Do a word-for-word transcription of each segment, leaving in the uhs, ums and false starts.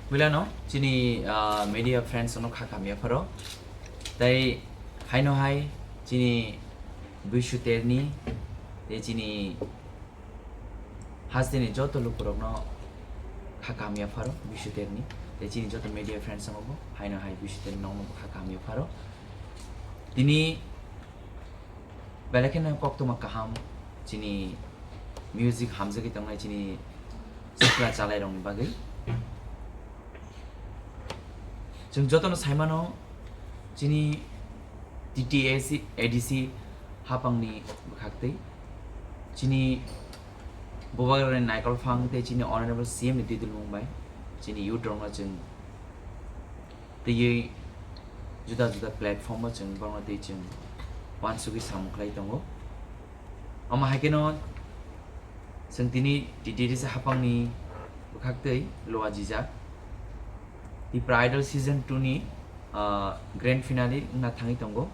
Puilano chini, ah, media friends no kha khamya pharo. Tai haino hai chini Bishu Terni, tei chini hasteni joto lukurokno kha khamya pharo Bishu Terni. Tei chini joto media friends no bo haino hai Bishu Terni nokno bo kha khamya pharo. Tini belai kheno koktwma kaham chini music hamjagwi tongnai chini sikla chalairokni bagwi. Chwng jotono saimano chini T T A C, A D C hapangni bwkhaktwi chini Bubagrani Naikolphang tei chini Honorable C M ni twi dulmung bai chini youth rokno chwng twiwi juda juda platform o chwng borokno twi chwng uansugwi samung khlai tongo. Omo hai kheno chwng tini T T A C hapangni bwkhaktwi luajijak Tipra Idol Season two ni, ah, grand finale wngna thangwi tongo.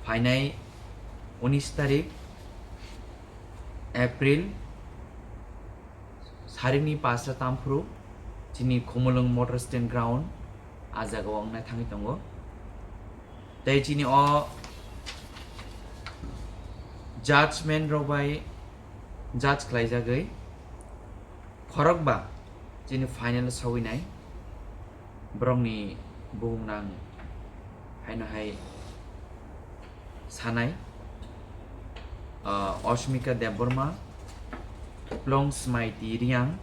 Phainai unis tarik April, sarikni pasta tamphuru chini Khumulwng Motor Stand Ground, ah jagao wngna thangwi tongo. Tei chini o judgment rok bai judge khlaijagwi khorokba chini final o sogwinai borokni bubungnang haino hai sanai, ah, Osmika Debbarma, Plong Smaiti Riang,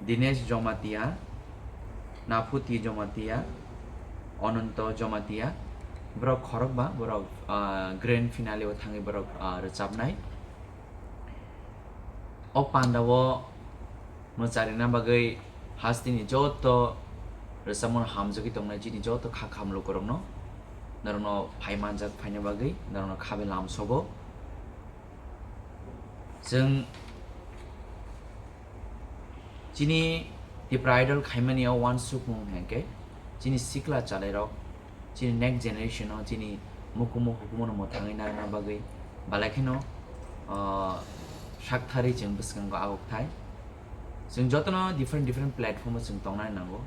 Dinesh Jomatia, Naphuti Jomatia, Ononto Jomatia, borok khorokba, borok, ah, grand finale o thangwi borok, ah, rwchapnai. O panda o mwcharina bagwi hasteni joto rwchapmano hamjagwi tongnai chini joto kha khamlukurokno, norokno phai manjak phaina bagwi norokno khabe lamsogo. Chwng chini Tipra Idol khaimani o uansukmung hwnkhe chini sikla chalairok, chini next generation o chini mukumu hukumu no mwthangwi narwkna bagwi belai kheno, ah, saktharwi chwng bwskango agukthai. Chwng jotono different different platform o chwng tongnani nango.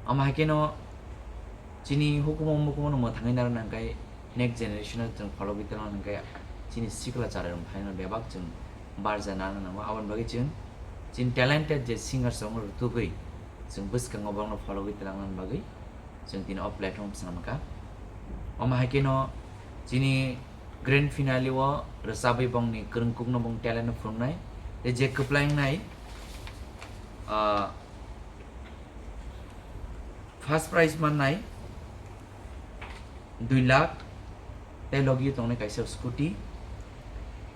Omo hai kheno chini hukumu mukumu no mwthangwi narwkna hwnkhe next generation o chwng phologwi twlang hwnkhe chini sikla chalairok thaino bebak chwng barja narwkna nango. Aboni bagwi chwng chini talented je singers rokno rwtugwi chwng bwskango borokno phologwi twlangnani bagwi chwng tini o platform swnamkha. Omo hai kheno chini grand finale o rwchabwi bongni kwrwngkukno bong talent no phunuknai tei je kwplai wngnai, ah, first prize mannai dui lakh tei logi tongnai kaisa scooty,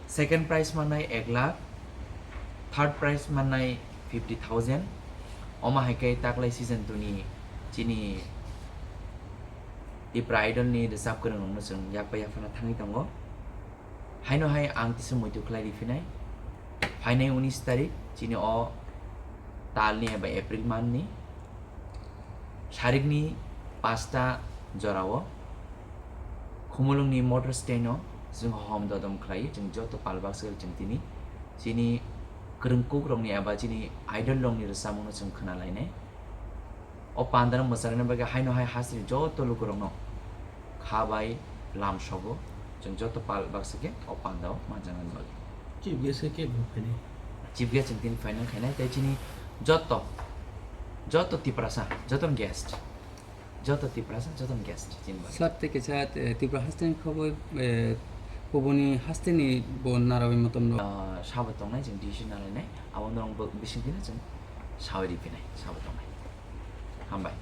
second prize mannai ek lakh, third prize mannai fifty thousand. Omo hai khe taklai season two ni chini Tipra Idol ni rwchap kwrwng rokno chwng yak bai yaphana thangwi tongo. Haino hai ang tisa muitu khlai riphinai. Phainai unis tarik chini o talni eba April month ni sarikni pasta jorao Khumulwngni motor stand o chwng hom dodom khlai chwng joto pal baksa chwng tini chini kwrwngkuk rokni eba chini idol rokni rwchapmung no chwng khna lainai. O panda no mwcharina bagwi haino hai hasteni joto lukurokno kha bai lamsogo, chwng joto pal baksa khe o panda o manjaknani bagwi. Chief guest khe kebo phainai? Chief guest chwng tini final khainai tei chini joto, joto Tiprasa, joto guest, joto Tiprasa, joto guest chini bagwi. Sir, tei kaisa, eh, Tripura hasteni khobor, eh, kubuni hasteni bo narawi motom rok. Ah, sabo tongnai chwng decision nalainai, abo norok bo bising phino chwng sawi riphinai, sabo tongnai. Hambai.